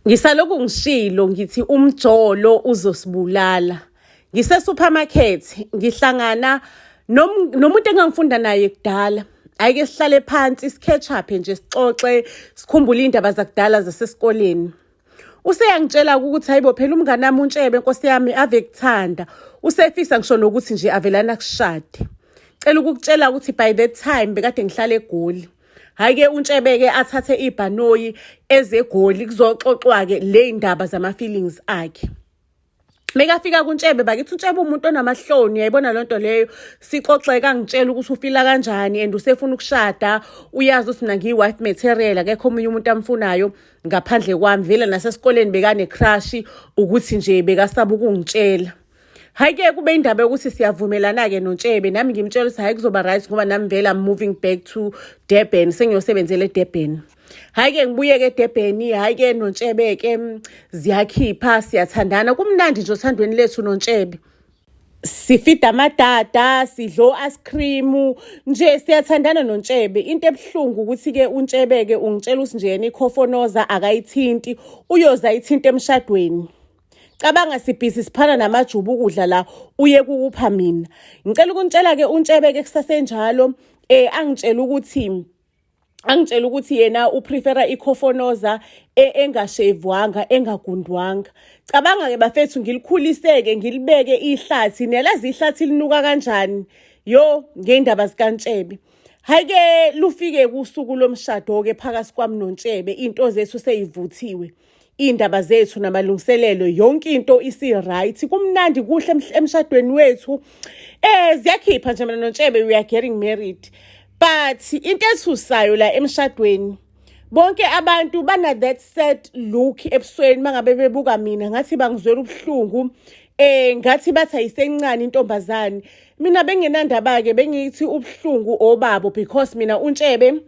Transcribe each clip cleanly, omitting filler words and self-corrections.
Ngisalokhu ngishilo ngithi umjolo uzosibulala. Ngise-supermarket ngihlangana nomuntu engangifunda naye kudala. Ayike sihlale phansi si-catch up nje, sixoxe, sikhumbule iy'ndaba zakudala zasesikoleni. Useyangitshela ukuthi hayibo phela umngane wami uNtshebe, nkosi yami, ave kuthanda. Usefisa ngisho nokuthi nje avelana kushade. Cela ukukutshela ukuthi by that time bekade ngihlala eGoli. Hhayi-ke uNtshebe-ke athathe ibhanoyi ezegoli kuzoxoxwa-ke le ndaba zama-feelings akhe. Mekafika kuNtshebe bakithi, uNtshebe umuntu onamahloni, uyayibona loo nto leyo. Sixoxeka, angitshela ukuthi ufila kanjani and usefuna ukushada, uyazi ukuthi mina ngiyi-wife material, akekho omunye umuntu amfunayo ngaphandle kwami. Vele nasesikoleni bekane-crush, ukuthi nje bekasaba ukungitshela. Hhayi-ke kube indaba yokuthi siyavumelana-ke noNtshebe, nami ngimtshela ukuthi hhayi kuzoba right ngoba nami vele I'm moving back to Durban, sengiyosebenzela eDurban. Hhayi-ke ngibuye-ke eDurban, hhayi-ke noNtshebe-ke ziyakhipha, siyathandana, kumnandi nje othandweni lethu noNtshebe. Sifida amadada, sidla o-ice cream, nje siyathandana noNtshebe. Into ebuhlungu ukuthi-ke uNtshebe-ke ungitshela ukuthi nje yena ikhofonoza akayithinti, uyoze ayithinte emshadweni. Cabanga sibhizi siphana namajuba ukudla la, uye kukupha mina. Ngicela ukunitshela-ke uNtshebe-ke kusasenjalo angitshela ukuthi yena uprefera ikhofonoza engashevwanga, engagundwanga. Cabanga-ke bafethu, ngilikhulise-ke, ngilibeke ihlathi, niyalazi ihlathi linuka kanjani yo ngey'ndaba zikaNtshebe. Hhayi-ke lufike kusuku lomshado-ke phakathi kwami noNtshebe, iy'nto zethu sey'vuthiwe, iy'ndaba zethu namalungiselelo, yonke into isi-right, kumnandi kuhle emshadweni wethu. Ziyakhipha nje mina noNtshebe, we are getting married. But into ethusayo la emshadweni, bonke abantu bana that sad look ebusweni mangabe bebuka mina, ngathi bangizwela ubuhlungu, ngathi bathi ayisencane intombazane. Mina bengenandaba ke, bengithi ubuhlungu obabo because mina uNtshebe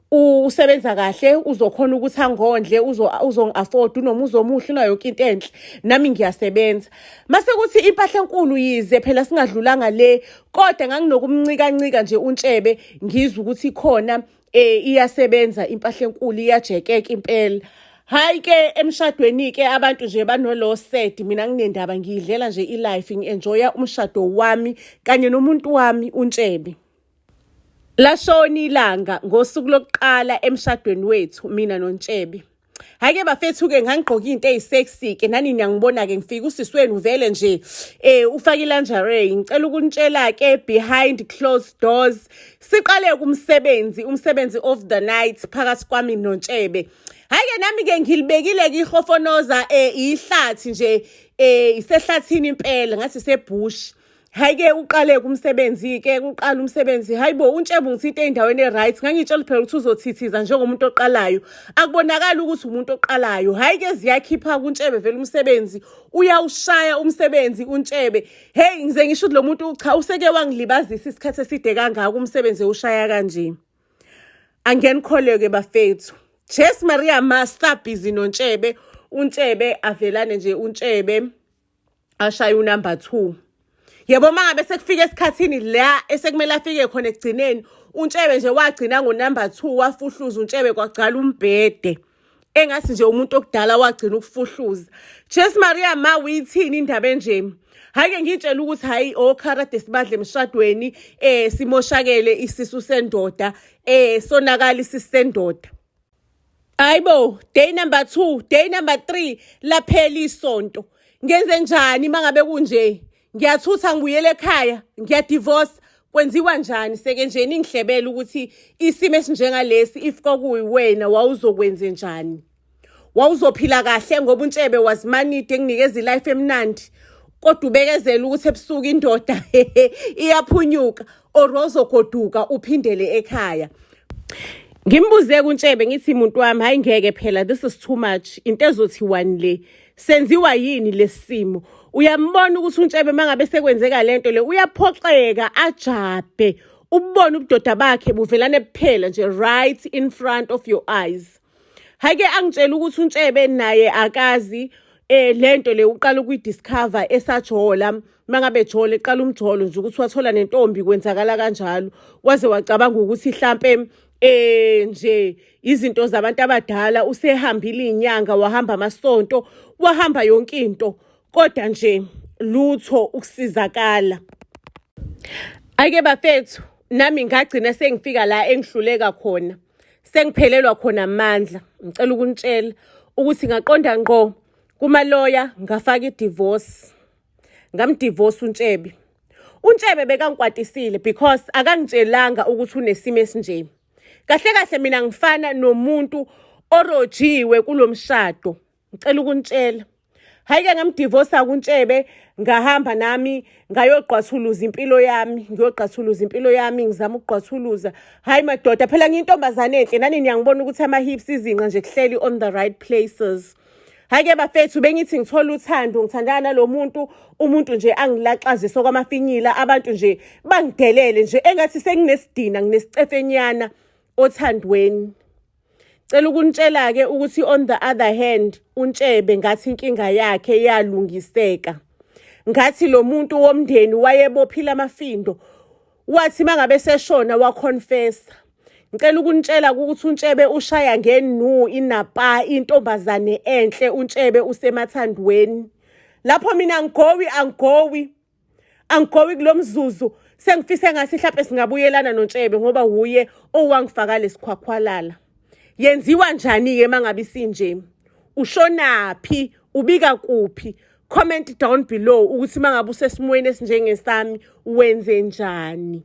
usebenza kahle, uzokhona ukuthi angondle, uzongi-afford, unomuzi omuhle, unayo yonke into enhle, nami ngiyasebenza. Mase kuthi impahla enkulu, yize phela singadlulanga le, kodwa nganginokumncikancika nje uNtshebe, ngizwe ukuthi khona iyasebenza impahla enkulu, iyajekeka impela. Hayi ke emshadweni ke abantu nje banolo sad, mina nginendaba, ngiyidlela nje ilife, ngi-enjoya umshado wami kanye nomuntu wami uNtshebe. Lashona ilanga ngosuku lokuqala emshadweni wethu mina noNtshebe. Hhayi-ke bafethu-ke ngangigqoke into eyi-sexy-ke, nani niyangibona-ke, ngifike usisi wenu vele nje ufake i-lingerie. Ngicela ukunitshela-ke behind closed doors, siqale kumsebenzi, umsebenzi of the night phakathi kwami noNtshebe. Hhayi-ke nami-ke ngilibekile-ke ihofonoza, ihlathi nje, isehlathini impela, ngathi isebush. Hhayi-ke uqale kumsebenzi-ke, kuqala umsebenzi. Hayi bo, uNtshebe ungithinta ey'ndaweni e-right. Ngangitshela phela ukuthi uzothithiza njengomuntu oqalayo. Akubonakali ukuthi umuntu oqalayo. Hhayi-ke ziyakhipha kuNtshebe vele umsebenzi. Uyawushaya umsebenzi uNtshebe. Hey, ngize ngisho ukuthi lo muntu cha useke wangilibazisa isikhathi eside kangaka, umsebenzi ewushaya kanje. Angenikholeke bafethu. Jess Maria Master busy noNtshebe. uNtshebe avelane nje, uNtshebe ashaye unumber 2. Yebo, mangabe sekufika esikhathini la esekumele afike khona ekugcineni, uNtshebe nje wagcina ngonumber 2, wafuhluza uNtshebe kwagcala umbhede. Engathi nje umuntu okudala wagcina ukufuhluza. Jess Maria ma, uyithini indaba enje? Hhayi-ke ngitshela ukuthi hhayi okharade sibadle emshadweni, simoshakele isisu sendoda, sonakala isisu sendoda. Hayibo, day number 2, day number 3, laphela isonto. Ngenze njani mangabe kunje? Ngiyathutha ngibuyele ekhaya, ngiyadivorce. Kwenziwa njani? Seke nje ningihlebele ukuthi isimo esinjengalesi, if kwakuyiwena wawuzokwenze njani? Wawuzophila kahle ngoba uNtshebe wazimanide enginikeza ilife emnandi, kodwa ubekezela ukuthi ebusuku indoda iyaphunyuka, or wawuzogoduka uphindele ekhaya? Ngimbuze kuNtshebe ngithi, "Muntu wami, hayi ngeke phela, this is too much, into ezothiwani le, senziwa yini lesimo?" Uyambona ukuthi uNtshebe mangabe sekwenzeka lento le uyaphoxeka, ajabe, ubone ubudoda bakhe buvelane kuphela nje right in front of your eyes. Hake angitshela ukuthi uNtshebe naye akazi lento le, uqala ukuyidiscover esajola, mangabe jola, eqala umjolo nje, ukuthi wathola nentombi kwenzakala kanjalo, waze wacabanga ukuthi hlampe Nje izinto zabantu abadala, usehambile inyanga, wahamba amasonto, wahamba yonke into, kodwa nje lutho ukusizakala. Ake bafethu, nami ngagcina sengifika la engihluleka khona, sengiphelelwa khona amandla. Ngicela ukunitshela ukuthi ngaqonda ngqo kumaloya, ngafaka i-divorce, ngamdivorce uNtshebe. UNtshebe bekangikwatisile because akangitshelanga ukuthi unesimo esinje. Kahle kahle mina ngifana nomuntu orojiwe kulo mshado. Ngicela ukunitshela, hhayi-ke, ngamdivosa kuNtshebe, ngahamba nami ngayogqwathuluza impilo yami, ngiyogqathuluza impilo yami, ngizama ukugqwathuluza. Hhayi madoda, phela ngiyintombazane enhle, nani niyangibona ukuthi ama-hips, izinqa nje kuhleli on the right places. Hhayi-ke bafethu, bengithi ngithola uthando, ngithandana nalo muntu, umuntu nje angilaxazise okwamafinyila, abantu nje bangidelele nje engathi senginesidina, nginesicefenyana othandweni. Cela ukunitshela-ke ukuthi on the other hand, uNtshebe ngathi inkinga yakhe yalungiseka. Ngathi lo muntu womndeni wayebophile amafindo, wathi mangabe seshona waconfessa. Ngicela ukunitshela ukuthi uNtshebe ushaya ngenu inapa, intombazane enhle. UNtshebe usemathandweni lapho, mina angigowi, angigowi, angigowi kulo mzuzu. Sengifise ngathi mhlawumbe singabuyelana noNtshebe ngoba wuye owangifaka lesikhwakhwalala. Yenziwa njani-ke mangabe isinje? Ushonaphi? Ubika kuphi? Comment down below ukuthi mangabe usesimweni esinjengesami wenze njani.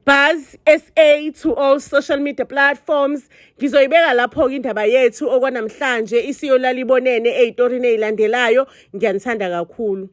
Buzz SA to all social media platforms. Ngizoyibeka lapho-ke indaba yethu okwanamhlanje, isiyolala ibonene ey'torini ey'landelayo. Ngiyanithanda kakhulu.